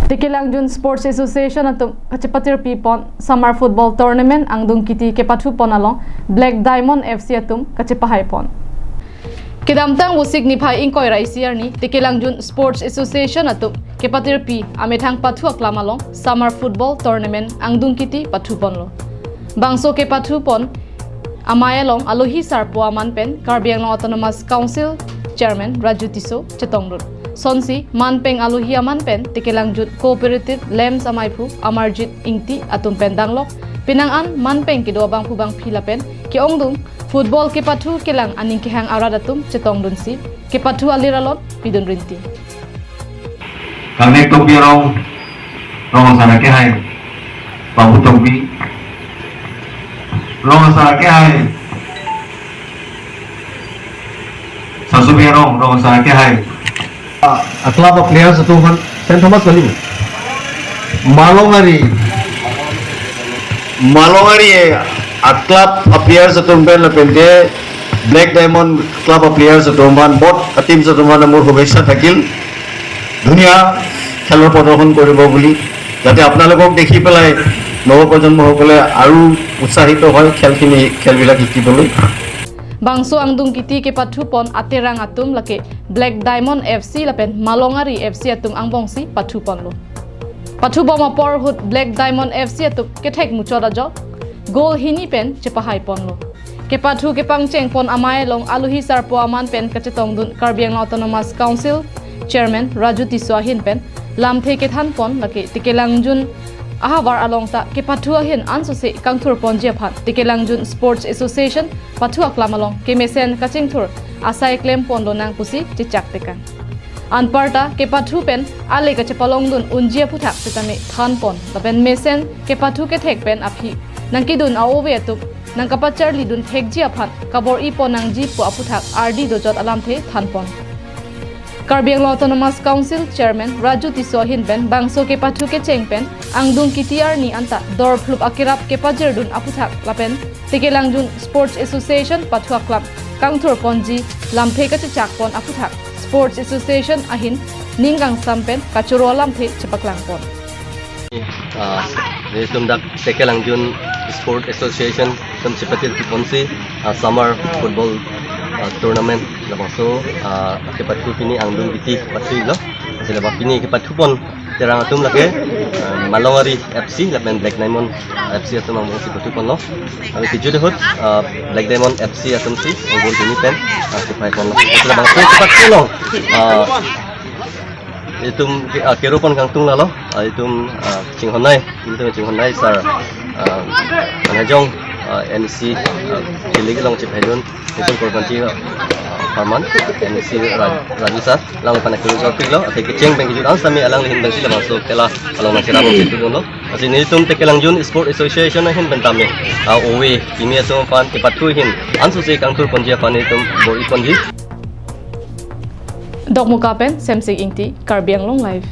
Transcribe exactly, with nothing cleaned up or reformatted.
Tekelangjun Sports Association atum kachepatirpi pon Summer Football Tournament angdung kiti kepathu pon along Black Diamond F C atum kachepahai pon. Kedamtang Vosik niphai ingkoi ra isi arni Tekelangjun Sports Association atum kepatirpi amethang pathu aklam along Summer Football Tournament angdung kiti pathu ponlo. Bangso kepathu pon amei along alohi sarpo aman pen Karbi Anglong Autonomous Council Chairman Raju Tisso chetongdun. Sonsi manpeng alohi aman pen Tekelangjun Cooperative Lamps amaiphu Amarjit Ingti atum pen danglok penang an manpeng kedo abangphu bangphi lapen ke-ongdung football kepathu kelang aning kehang arat atum chetongdunsi kepathu alir alon pidun rinti. Kangnek Tokbi arong, rong asar akehai, Babu Tokbi. Rong asar akehai, Sasobi arong, rong asar akehai. A, a club of players atum aphan, Saint Thomas kali. Malongari. Malongari, a club of players atum pen lapen ke Black Diamond club of players atum aphan, both teams atum aphan amur শুভেচ্ছা থাকিল। ধুনীয়া খেলৰ প্ৰদৰ্শন কৰিব বুলি, যাতে আপোনালোকক দেখি পেলাই নৱপ্ৰজন্মসকলে আৰু উৎসাহিত হয় খেলখিনি, খেলবিলাক শিকিবলৈ। Bangso angdung kiti kepathu pon aterang atum lake Black Diamond F C lapen Malongari F C atum angbongsi pathu ponlo. Pathu bom apor ahut Black Diamond F C atum kethek muchot ajok goal hini pen chepahai ponlo. Kepathu kepangcheng pon amei along alohi sarpo aman pen kachetongdun Karbi Anglong Autonomous Council Chairman Raju Tisso ahin pen lamthe kethan pon lake Tekelangjun ahavar along ta kepathu ahin ansose kangthur ponji aphan Tekelangjun Sports Association pathu aklam along kemesen kachingthur asai klem pon lonang pusi chechak tekang. Anparta kepathu pen ale kachepalongdun unji aphuthak setame than pon lapen mesen kepathu kethek pen aphi nangkedun a-ove atum nangkapacharlidun thekji aphan kabor-i pon nangji pu aphuthak ardi dojot alamthe than pon. Karbi Anglong Autonomous Council Chairman Raju Tisso ahin pen bangso kepathu kecheng pen angdung kiti arni anta dorphlup akerap kepajirdun aphuthak lapen Tekelangjun Sports Association pathu aklam kangthur ponji lamthe kachechak pon aphuthak Sports Association ahin ning kangsam pen kachoro alamthe chepaklang pon. Ah, itum dak Tekelangjun Sport Association atum chepatirpi ponsi, ah, Summer Football, ah, Tournament labangso, ah, kepathu pini angdung kiti pathulo. Lasi labang pini kepathu pon aterang atum lake, ah, Malongari F C lapen Black Diamond F C atum angbongsi pathu ponlo. Lapen kejut ahut, ah, Black Diamond F C atumsi goal hini pen, ah, chepahai ponlo. Lasi labangso kepathu along, ah, itum ke-, ah, kero pon kangtung lalo, ah, itum, ah, chinghonnei, itum chinghonnei sir, ah, Anhajong, ah, M C, ah, kilik along chepaidun, itum korbanji, ah, parman, M C Ra-, Raju sir, alangli aphan kero jor piklo, athe kecheng pen kejut an sami alangli ahin pensi labangso khela along nangcherap pon si tu lo. Lasi nelitum Tekelangjun Sport Association ahin pen tame, ah, ove, kimi atum aphan kepathu ahin ansose kangthur ponji aphan itum bor-i ponji. Dokmoka pen Semsing Ingti, Karbi Anglong Live.